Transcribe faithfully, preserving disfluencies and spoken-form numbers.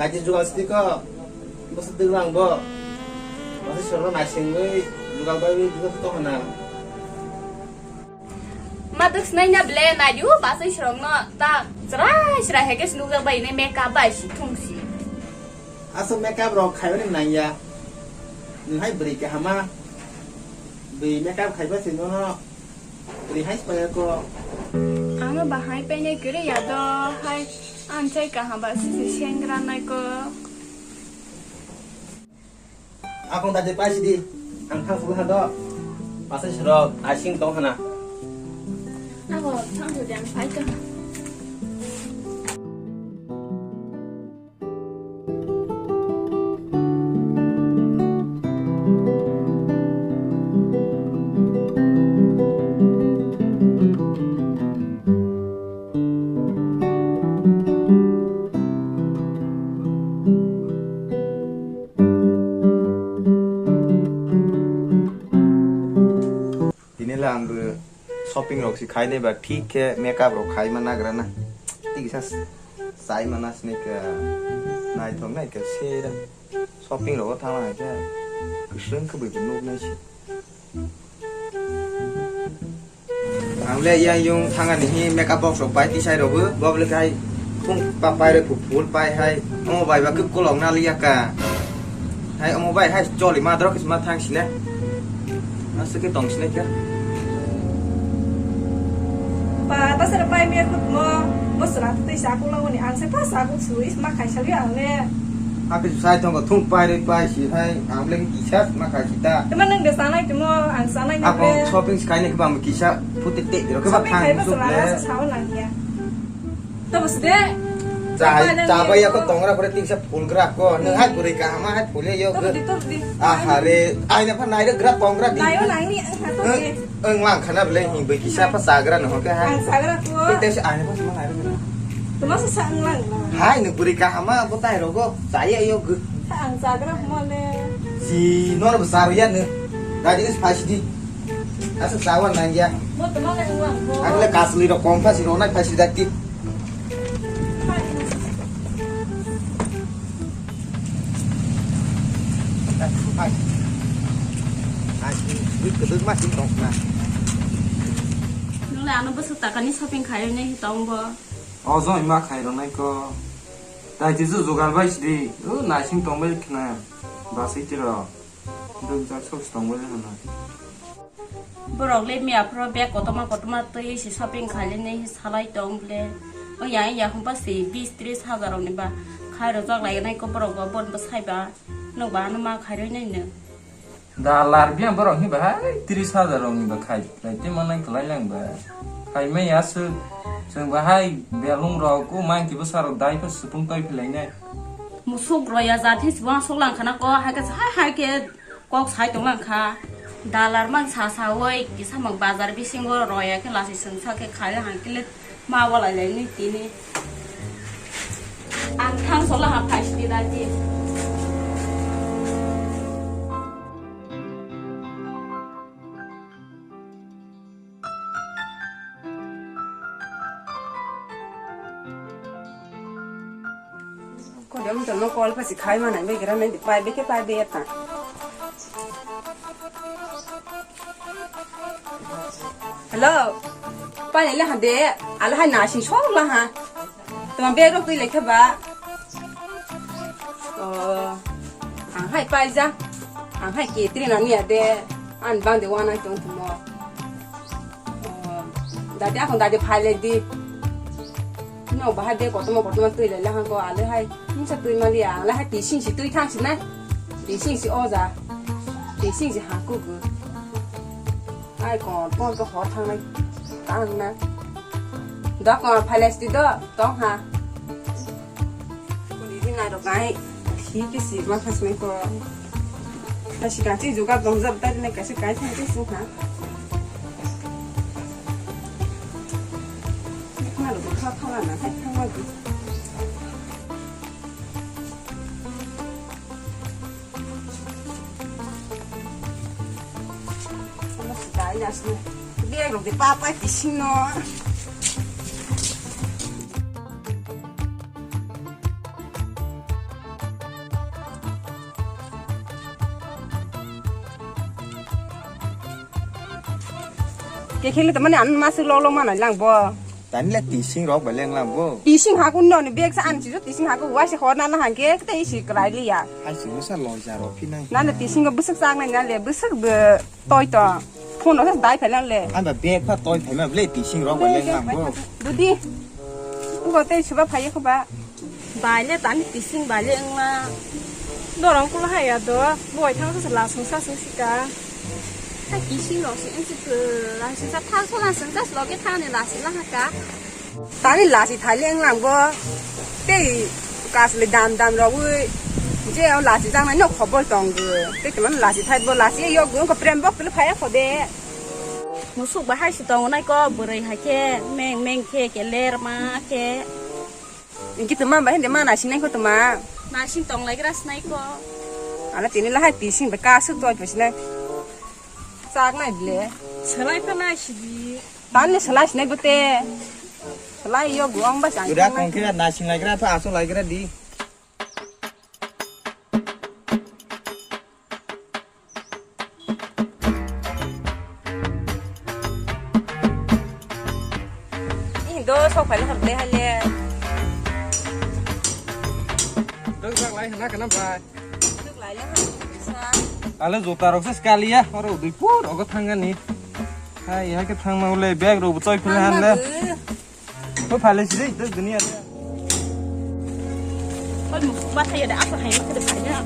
Kaji jugal sidi ko, bwswk dwglang bo. Bwswk sorno naisingwi jugal baiwi dwgak to hana. Ma dwk swnai na ble naidu, bwswk sorno ta chwrai chwrai hai khe nukjak bai ne makeup bai si thung si. Aswk makeup rok khaimani nangya. Nwng hai bwrwi kahama. Bwrwi makeup khaiba se nono. Rihai paya ko. Ano bahai pene kiri ya do hai anchai kaham ba sisi sengra nai ko. Akong tadi pasi di. Ang thang sulu hado. Pasai serok asing tong hana. Ako thang sulu yang pai ko. Tini le ang shopping rok si khai de ba thik khe makeup rok khai ma nagra na. Tik sa chai ma nas ne ka naithok nai ka se ra. Shopping rok thang hai khe kwswng khe bui nuk nai si. Ang le yang yung thang ani hi makeup box rok pai tisai rok bo bo le khai phung pa pai re phul pai hai. Omo bai ba khe kolok na liya ka. Hai omo bai hai choli ma drok ma thang sile. Aswk khe tong sile khe. Pa ta sara pai me khut mo mo sara tu sa ko lo ni ang se pa sa ko su is ma khai sa ri ang le. Hakhe sai thong ko thung pai re pai si hai ang le kisa ma khai si ta. Te ma nang de sa nai te mo ang sa nai ni. Ako shopping si khai ni ba kisa puti te ro ke ba thang su le. Sa o nang ya. Tamo sede. Chai, chabai ako tongra pore tingsa phulgra ko. Nung hai bwrwi kahama hai phulya yo. Tamo di, tamo di. Ahare, aina pha naira gra tongra di. Nayo nangni ang khato di. Ang lang khana bele hing bwrwi kisa pha sagra no ke hai. Ang sagra ko. Tete se aina pha sima naira gra. Tamo sa sa ang lang. Hai nung bwrwi kahama bo tai rogo. Chaya yo gu. Ang sagra mo le. Si nor bo saru ya ne. Dadi is phasi di. Asa sawan nang ya. Mo tamo le ang lang ko. Ang le kasli ro kom phasi ro nai phasi dati. Nung le ano bwswk takani shopping khainai tong bo. O joi ma khai rwnai ko. Dai twi jugal bai sidi. O naising tong bai khna. Basai tiro. Duk jak sok tong bai hana. Borok le miya phoro bag kotorma kotorma twi se shopping khainani salai tong ble. O ya ya hum pa se bis tris hajar rok ni ba khai rok jak lai nai ko borok ba bon bwsai ba. Nwng ba ano ma khai roi nai no. Da lar biya borok hi ba hai tris hajar rok ni ba khai lai te manai kwlai lang ba. Khai mai ya su chwng ba hai belung rok o mai ki bwsa rok dai pha supung toi phi lai nai. Musuk roya jat hi sibong sok lang khana ko hai khe hai hai khe. Kok sai tong lang kha. Dalar mang sa sa oi kisa mang bazar bisingo roya khe lasi sung sa khe khai hang kile ma walai lai ni tini. Ang thang sola ha phai sidi dati. Kodam to no call pasi khai ma nai bai gra nai pai be ke pai be ta. Hello. Pai le ha de. Ala ha na sin so la ha. Tuma bag rok twi lai kha ba? Oh, ang hai paija. Ang hai ketri na niya de. An bang de wana tong tumo. Oh, dadi akon dadi phai le di. No bahai de kotomo kotomo twi le lahang ko ale hai. Misa twi mali ya. Ale hai tising si twi thang si na. Tising si oja. Tising si haku gu. Ai kon, kon to hor thangnai tang na. Da kon phalesti do tong ha. Kuni ri nai rok ai. Thik ke si ma khas mai ko. Ta si kan si juga dong jab ta ri nai ka si kai thang ke si ha. Ma rok kha kha na hai thang ma di. Bag rok de pa pa kising no. Kekhele tamani an masuk lok lok manai lang bo. Tani le tising rok bai leng lang bo. Tising hakun no ni bag sa an chijo tising hakun wai se hor na na hangke tei isi krai liya. Hai si musa loja rok phinai. Na le tising go busuk sak nai na le busuk be toi to. Phone no dai phai lang le. An ba bag pha toi phai ma ble tising rok bai leng lang bo. Dudi. Ngo tei suba phai ko ba. Bai le tani tising bai le wngma. Dorong kulo hai ya do. Boi thang sa la sung sa sung sika. Hai tising rok si wng si la sung sa thang so la sung sa loge thang ni la si la ha ka. Tani la si thai le wng lang bo. Tei kas le dam dam rok wi. Je o la si jang nai no khobor tong go. Tei te man la si thai bo la si yo go ko prem bok le phai ya ko de. Musuk ba hai si tong nai ko bwrwi hai khe meng meng khe ke ler ma khe. Inki tuma ba hindi ma nasing nai ko tuma. Nasing tong lai gra snai ko. Ana tini lahai tising ba kasuk toi pa sinai. Sak nai ble. Selai pa nai sidi. Tan le selai sinai bute. Selai yo guang ba sang. Udah kongkira nasing lai gra pa asu lai gra di. Ih, do sok phai le ham tei hai le. Dok jak lai hana kana bai. Dok lai le ham sa. Ale jota rok se skali ya, oro dui pur ogo thangani. Hai, hai ke thang ma ule bag ro butoi phile han le. Ko phale si dei, dei dunia. Koi musuk ba thaya da apa hai ma kede phai na.